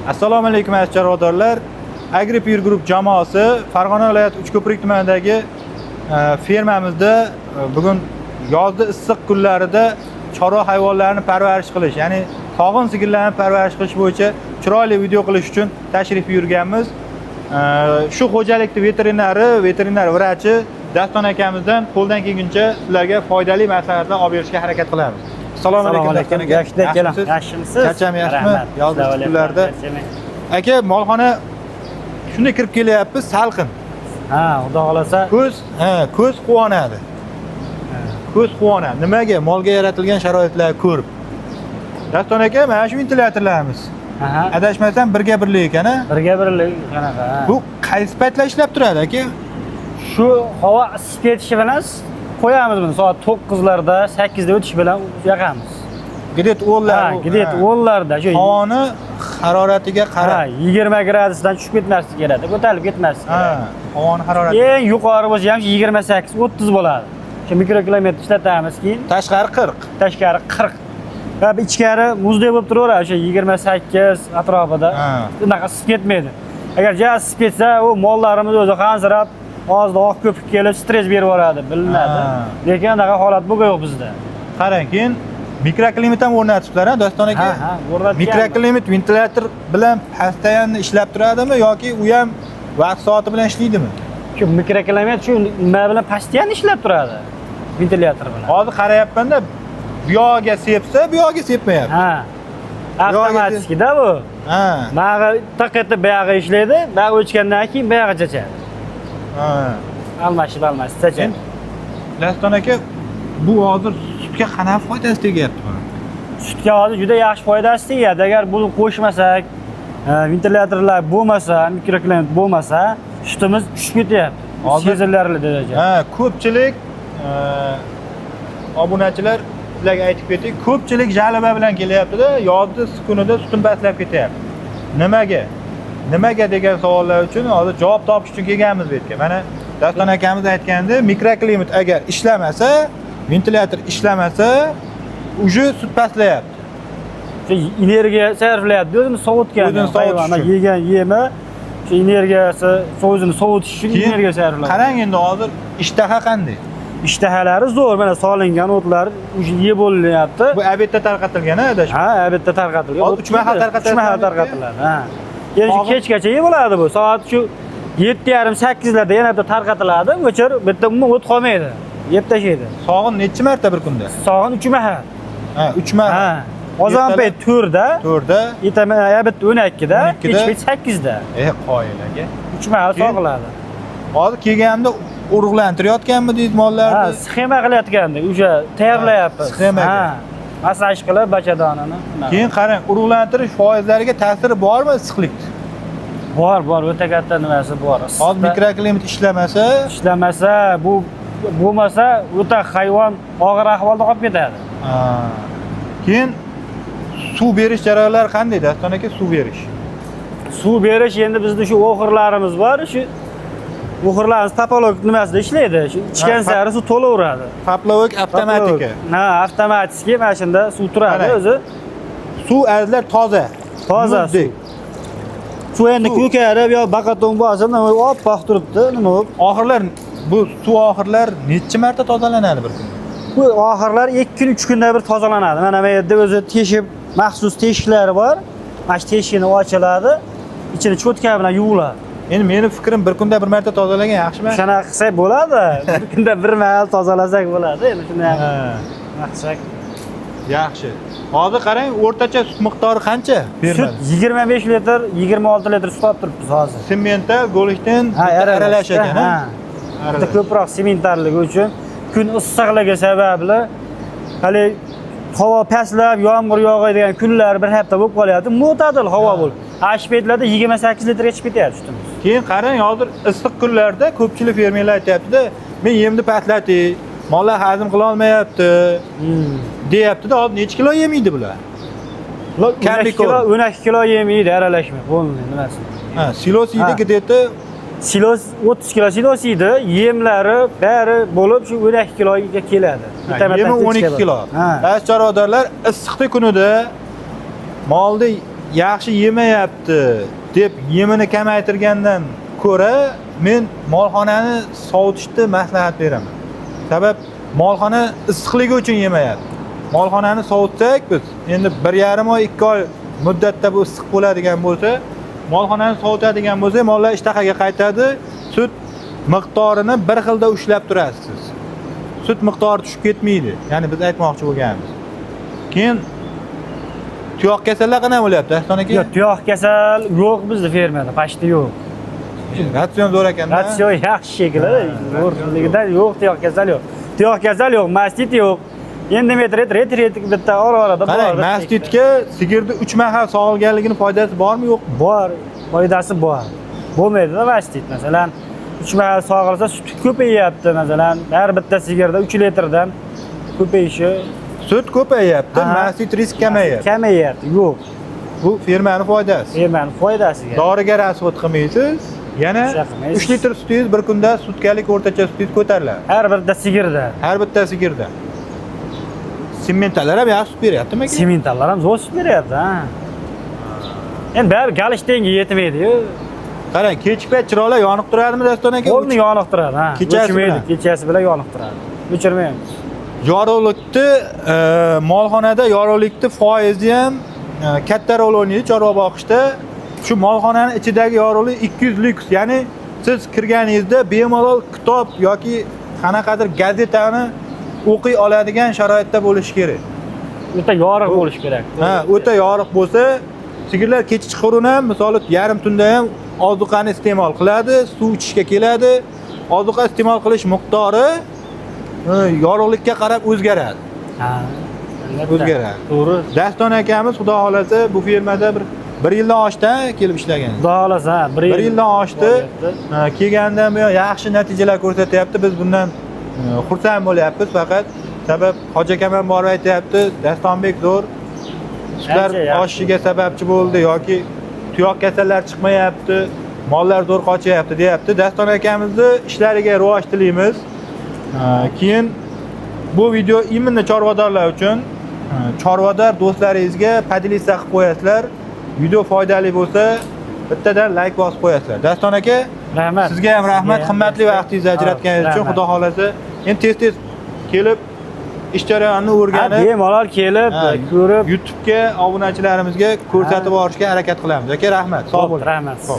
Assalomu alaykum, aziz chorvadorlar. Agripure Group jamoasi Farg'ona viloyati Uchko'prik tumanidagi fermamizda bugun yozgi issiq kunlarida chorva hayvonlarini parvarish qilish, ya'ni sog'in sigirlarni parvarish qilish bo'yicha chiroyli video qilish uchun tashrif buyurganmiz. Shu xo'jalikni veterinari, veterinar vrachi Daston akamizdan qo'ldan kelguncha sizlarga foydali maslahatlar olib berishga harakat qilamiz. Assalomu alaykum, Daston aka. Yaxshi akalar, Yaxshimisiz? Yaxshimisiz? Charcham yaxshimi? Rahmat. Yozgi Assalomu alaykum. kunlarda. Charchamang. Aka, molxona shunday kirib kelyapmiz, salqin. Ha, xudo xohlasa. Ko'z quvonadi. Ko'z quvonadi. Nimaga? Molga yaratilgan sharoitlarni ko'rib. Daston aka, mana shu ventilyatorlarimiz. Aha. Adashmasam, birga birlik ekan, a? Birga birlik qanaqa? Ha. Bu qaysi paytlar ishlab turadi, aka? Shu havo isib ketishi bilan qo'yamiz buni soat 9larda, 8da o'tishi bilan yoqamiz. Где-то 10lar. Ha, где-то 10larda shu Havoni haroratiga ha, qarab. 20 gradusdan tushib ketmasligi kerak, ko'tarilib ketmasligi kerak. Havoni harorati. Eng yuqori bo'lsa ham 28, 30 bo'ladi. Shu mikroklimat ishlatamiz keyin. Tashqari 40. Tashqari 40 va ichkari muzdek bo'lib turaveradi, o'sha 28 atrofida. Unaqa isib ketmaydi. Agar ja isib ketsa, u mollarimiz o'zi hansirab, og'zida oq ko'pik kelib, stress berib yuboradi, bilinadi. Lekin unaqa holat bo'lgan yo'q bizda. Qarang, keyin mikroklimat ham o'rnatibsizlar, ha, Doston aka? Ha, o'rnatganmiz. Mikroklimat ventilyator bilan постоянно ishlab turadimi yoki u ham vaqt soati bilan ishlaydimi? Shu mikroklimat shu nima bilan постоянно ishlab turadi, ventilyator bilan. Hozir qarayapman-da, bu yog'iga sepsa, bu yog'iga sepmayapti. Ha, avtomatikda bu. Buyog'i tiq etib buyog'i ishlaydi, buyog'i o'chgandan keyin buyog'i chachadi. Almashib almashib chachadi. Daston aka, bu hozir sutga qanaqa foydasi tegyapti buni? Sutga hozir juda yaxshi foydasi tegadi. Agar buni qo'shmasak, ventilyatorlar bo'lmasa, mikroklimat bo'lmasa, sutimiz tushib ketyapti. Sezilarli darajada. Ha, ko'pchilik obunachilar, sizlarga aytib ketdik, ko'pchilik жалоба bilan kelyapti-da, yozda kunida sutim pastlab ketyapti. Nimaga? Nimaga degan savollar uchun hozir javob topish uchun kelganmiz bu yerga. Mana Daston akamiz aytganda, mikroklimat agar ishlamasa, ventilyator ishlamasa, уже sut pastlayapti. Shu energiya sarflayapti, o'zini sovutgan. O'zini sovutish Hayvon uchun. Yegan yemi, shu energiyasi, o'zini sovutish uchun Keyin energiya sarflaydi. Qarang, endi hozir ishtaha qanday? Ishtahalari zo'r, mana solingan o'tlar уже yeb bo'linyapti. Bu обед da tarqatilgan, ha, adashib? Ha, обед da tarqatilgan. Hozir uch mahal tarqatiladi. Uch mahal tarqatiladi, ha. Endi shu kechgacha yeb bo'ladi bu. Soat shu 7:30, 8larda yana bitta tarqatiladi. O'chir, bitta umuman o't qolmaydi. Yeb tashlaydi. Sog'in nechi marta bir kunda? Sog'in 3 mahal. Ha, 3 mahal. Ha. Ozon payt 4da, 4da, ertaman обед 12da, 12da. Kech payt 8da. Qoyil aka. 3 mahal sog'iladi. Hozir kelganimda urug'lantirayotganmi deydi Ha, mollarni? Sxema qilayotgandik, o'sha tayyorlayapmiz. Sxemaga. Ha. Massaj qilib bachadonini. Keyin qarang, urug'lantirish foizlariga ta'siri bormi issiqlikni? Bor, bor, o'ta katta nimasi bor. Hozir Issiqda mikroklimat ishlamasa, ishlamasa, bu bo'lmasa, o'ta hayvon og'ir ahvolda qolib ketadi. Ha. Keyin suv berish jarayonlari qanday, Daston aka, suv berish? Suv berish, endi bizda shu oxurlarimiz bor, shu oxurlarimiz поплавок nimasida ishlaydi. Shu ichgan sari suv to'laveradi. Поплавок avtomatika. Ha, avtomatik, mana shunda suv turadi Qarang. o'zi. Suv, azizlar, toza. Toza Muzdek. suv. Suv endi Suv. ko'karib yo baqato'ng bo'lsa, nima oppoq turibdi, nima bo'lib. Oxirlar, bu suv oxirlar necha marta tozalanadi bir kunda? Bu oxirlar 2 kun, 3 kunda bir tozalanadi. Mana bu yerda o'zi teshib, maxsus teshiklari bor. Mana shu teshigini ochiladi, ichini cho'tka bilan yuviladi. Endi meni fikrim, bir kunda bir marta tozalagan yaxshimi? Shunaqa qilsak bo'ladi. Bir kunda bir mahal tozalasak bo'ladi. Endi shuni ham qilsak. Yaxshi. Hozir qarang, o'rtacha sut miqdori qancha Sut fermada? 25 litr, 26 litr sut olib turibmiz hozir. Simmental, Golstein Ha, aralash ekan, ha? Ha. Bitta Aralash. ko'proq sementalligi uchun, kun issiqligi sababli hali havo pastlab, yomg'ir yog'adigan kunlar bir hafta bo'lib qolyapti. Mo'tadil havo bo'lib. Ha, shu paytlarda 28 litrga chiqib ketyapti sutimiz. Keyin qarang, hozir issiq kunlarda ko'pchilik fermerlar aytyapti-da, men yemni pastlatdik, mollar hazm qila olmayapti deyapti-da, hozir necha kilo yemaydi bular? Ular 12 Kombikorm. Kilo, 12 kilo yem yeydi aralashma, полный nimasi. Ha, silos yeydi Ha. где-то Silos 30 kilo silos yeydi, yemlari bari bo'lib shu 12 kiloga keladi. Bitta yemi marta 12 kilo. Ha. Aziz chorvadorlar, issiqni kunida molni yaxshi yemayapti deb yemini kamaytirgandan ko'ra men molxonani sovutishni maslahat beraman. Sabab molxona issiqligi uchun yemayapti. Molxonani sovutsak biz endi 1,5 oy, 2 oy muddatda bu issiq bo'ladigan bo'lsa, molxonani sovutadigan bo'lsa, mollar ishtahaga qaytadi, sut miqdorini bir xilda ushlab turasiz. Sut miqdori tushib ketmaydi. Ya'ni biz aytmoqchi bo'lganimiz. Keyin tuyoq kasallar qanday bo'lyapti, Daston aka? Yo'q, tuyoq kasal yo'q bizda fermada, почти yo'q. Ratsion zo'r ekanda. Ratsion yaxshi shekilli, Ha, zo'rligidan yo'q, tuyoq kasal yo'q. Tuyoq kasal yo'q, mastit yo'q. Endi metr ret bitta ora-orada Qarang, bor. Mastitga sigirni 3 mahal sog'ilganligini foydasi bormi, yo'qmi? Bor, foydasi bor. Bo'lmaydi-da mastit. Masalan, 3 mahal sog'ilsa sut ko'payyapti, masalan, har bitta sigirda 3 litrdan ko'payishi Sut ko'payyapti, Ha. mastit risk kamayyapti. Kamayyapti, yo'q. Bu fermani foydasi. Fermani foydasiga. Doriga rasxod qilmaysiz, yana O'sha qilmaysiz. 3 litr sutingiz bir kunda sutkalik o'rtacha sutingiz ko'tariladi. Har bitta sigirda. Har bitta sigirda. Simmentallar ham yaxshi sut beryaptimi aka? Sementallar ham zo'r sut beryapti, ha. Endi bari galishtenga yetmaydi-yu. Qarang, kechki payt chiroqlar yonib turadimi, Daston aka? Polni yoniq turadi, ha. Kechasi O'chmaydi, bilan. kechasi bilan yoniq turadi. O'chirmaymiz. Yorug'likni molxonada yorug'likni foizi ham katta rol o'ynaydi chorva boqishda. Shu molxonani ichidagi yorug'lik 200 lyuks, ya'ni siz kirganingizda bemalol kitob yoki qanaqadir gazetani o'qiy oladigan sharoitda bo'lishi kerak. O'ta yorug' bo'lishi kerak. Ha, o'ta yorug' bo'lsa, sigirlar kechqurun ham, misoli yarim tunda ham ozuqani iste'mol qiladi, suv ichishga keladi. Ozuqa iste'mol qilish miqdori yorug'likka qarab o'zgaradi. Ha. Albatta. O'zgaradi. To'g'ri. Daston akamiz xudo xohlasa bu fermada bir yildan oshdi kelib ishlagan. Xudo xohlasa, ha, bir Bir yildan oshdi. bo'lyapti. Ha, kelgandan buyon yaxshi natijalar ko'rsatyapti. Biz bundan xursand bo'lyapmiz faqat. Sabab Hoji akam ham borib aytyapti, Dastonbek zo'r sutlar Ancha yaxshi. oshishiga sababchi bo'ldi yoki tuyoq kasallar chiqmayapti, mollar zo'r qochyapti deyapti. Daston akamizni ishlariga rivoj tilaymiz. Keyin bu video именно chorvadorlar uchun. Chorvador do'stlaringizga поделиться qilib qo'yasizlar. Video foydali bo'lsa, bittadan like bosib qo'yasizlar. Daston aka, Rahmat. sizga ham rahmat, qimmatli vaqtingizni ajratganingiz uchun. Rahmat. Xudo xohlasa, endi tez-tez kelib ish jarayonini Ha, o'rganib, bemalol kelib, ha, ko'rib, YouTube'ga obunachilarimizga ko'rsatib Ha. borishga harakat qilamiz. Aka, rahmat. Sog' bo'ling. Rahmat.